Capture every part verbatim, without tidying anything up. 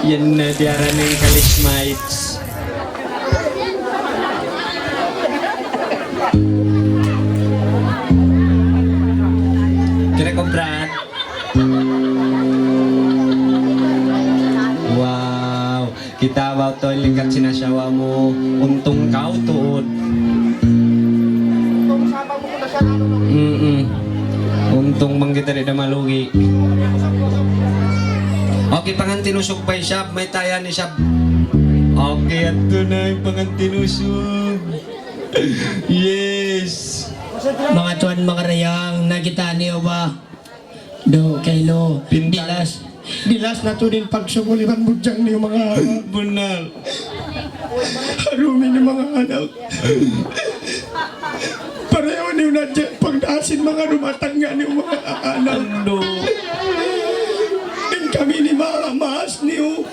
Yan na diyara ning college mates. Kira ko, Brad. Wow. Kita' ba tuud in lingkat sin asawa mu? Untung kaw tuud. Mm-mm. Untung bang kita di' da malugi. Okay, pangantin usug pa isab, mayta' yan isab. Okay, adtu na in pangantin usug. Yes. Manga tuwan, manga dayang, nakita' niyu ba? Do, kaylu. Pintang. Dilas. Dilas na tuud in pagsubul iban budjang niyu manga. Bunnal. Harumi niyu manga anak. Pareho niyu na hadja pagdasin manga dumatung niyu manga anak. Andu'. In kami ini manga maas niyu.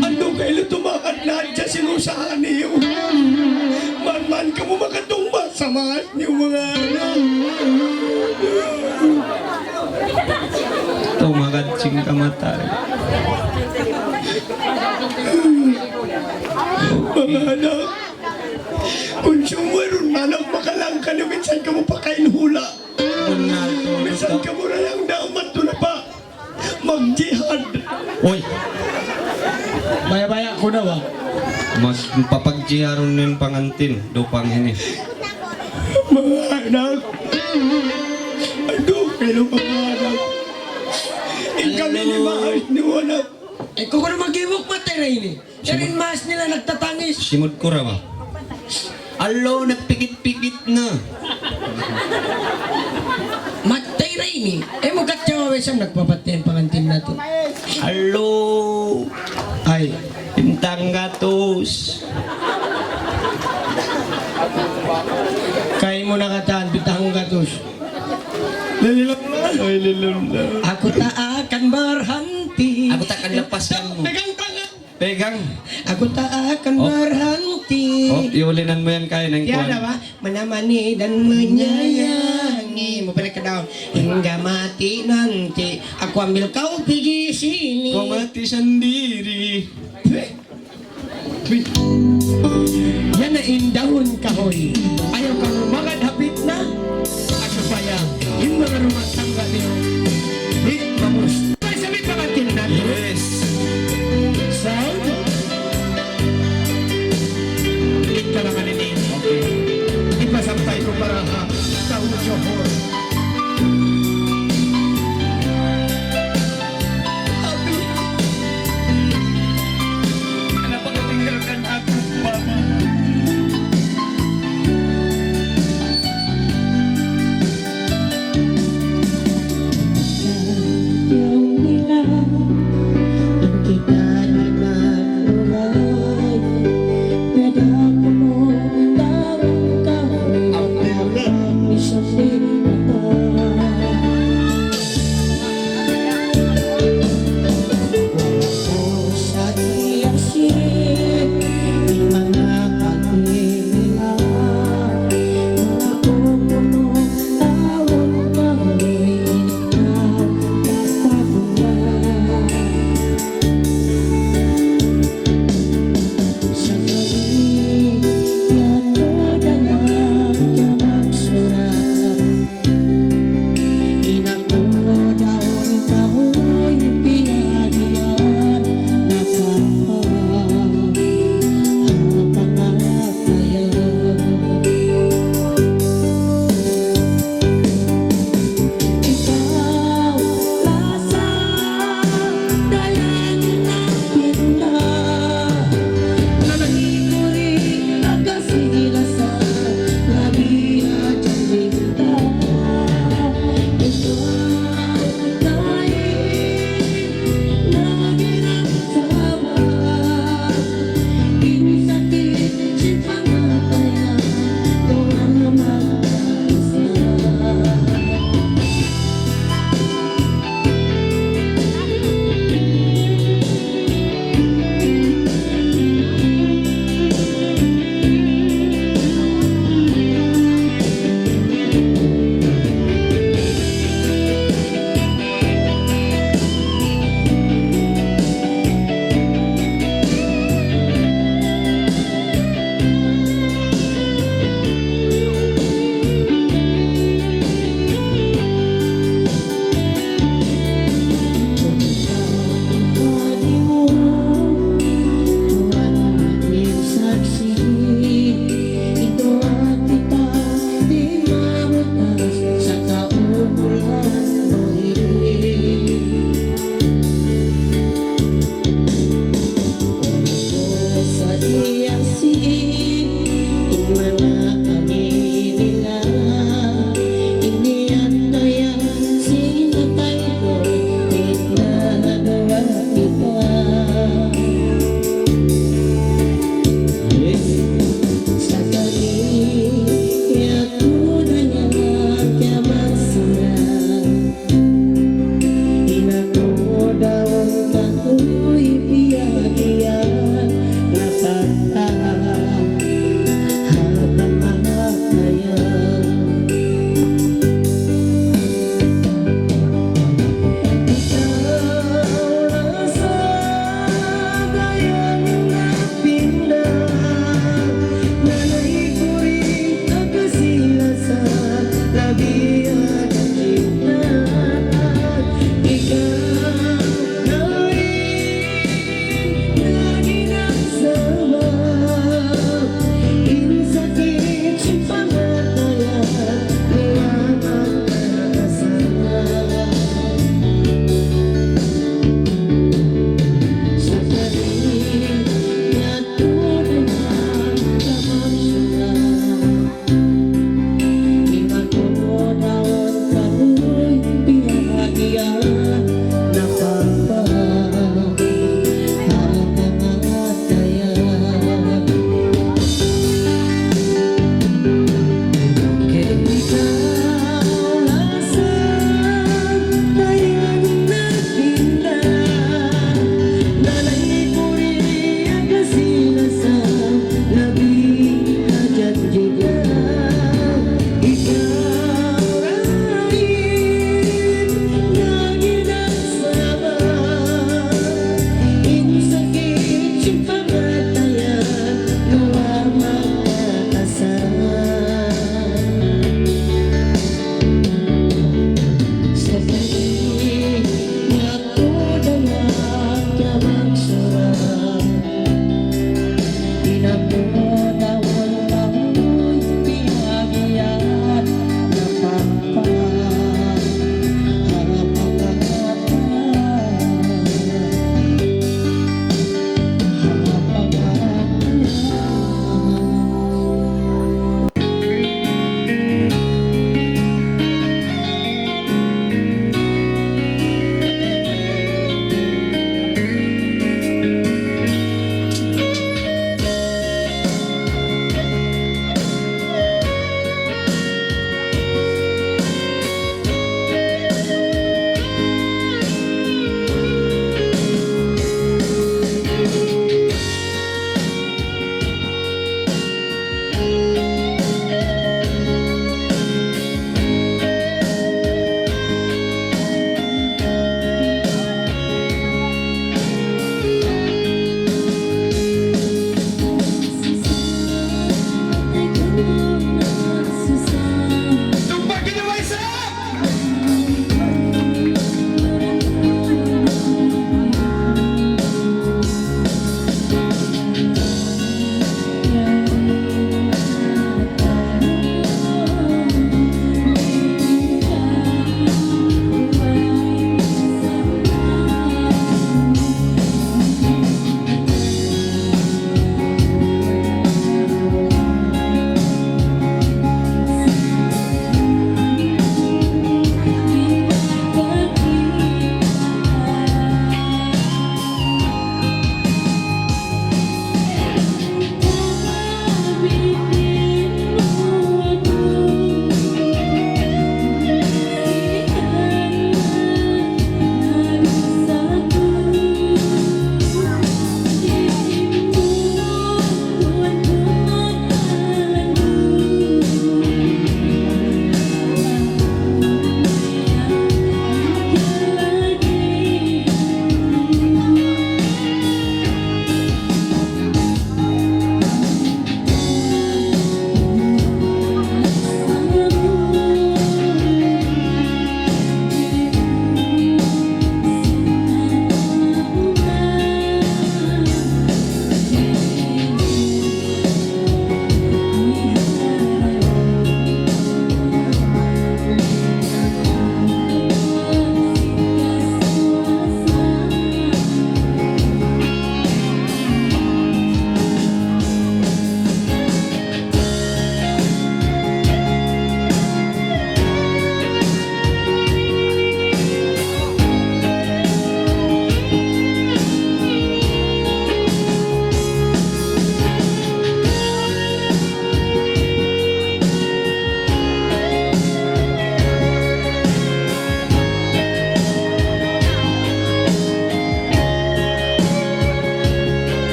Andu' kaylu tumagad na hadja sin usaha niyu. Man-man kamu makatumbas ha maas niyu manga anak. Tumagad sin kamatay. Manga anak, kung sumurun anak, makalang kaniyu, minsan kamu pakain hula'. Bunnal tuud. Minsan kamu dayang da umat tu na pa. Magjihad. Uy. Baya'-baya' ku na ba? Mas papagjiharun in pangantin, dupang ini. Manga anak. Andu', kaylu manga anak. In kami ini maas niyu anak. Eh, kung ano mag-iwag matay na ini. Yari in maas nila nagtatangis. Simud ku ra ba? Alo, nagpikit-pikit na. Matay ra ini. Eh, mukat siya, isab nagpapatay in pangantin natu'. Alo. Ay. Pintang gatus. Kaymu na katan, pintang gatus. Lililom na. Ay, lililom na. Aku tak akan berhenti. Aku tak akan lepaskanmu. Pegang tangan. Pegang. Aku tak akan berhenti. Oh, iulinan mu yan kay nang kuwan. Tiada ba? Menemani dan menyayangi. Mu balik ka daw. Hingga mati nanti. Aku ambil kau pigi sini. Kau mati sendiri. Yan na in dahun kahoy. Ayaw kamu magad ha pitna. Supaya in manga rumah tangga niyu di' mamus. Sabab sa' atin na. Yes. Sound. Ikaw naman ini. Okay. Ipasampay ku para ha tau Johor.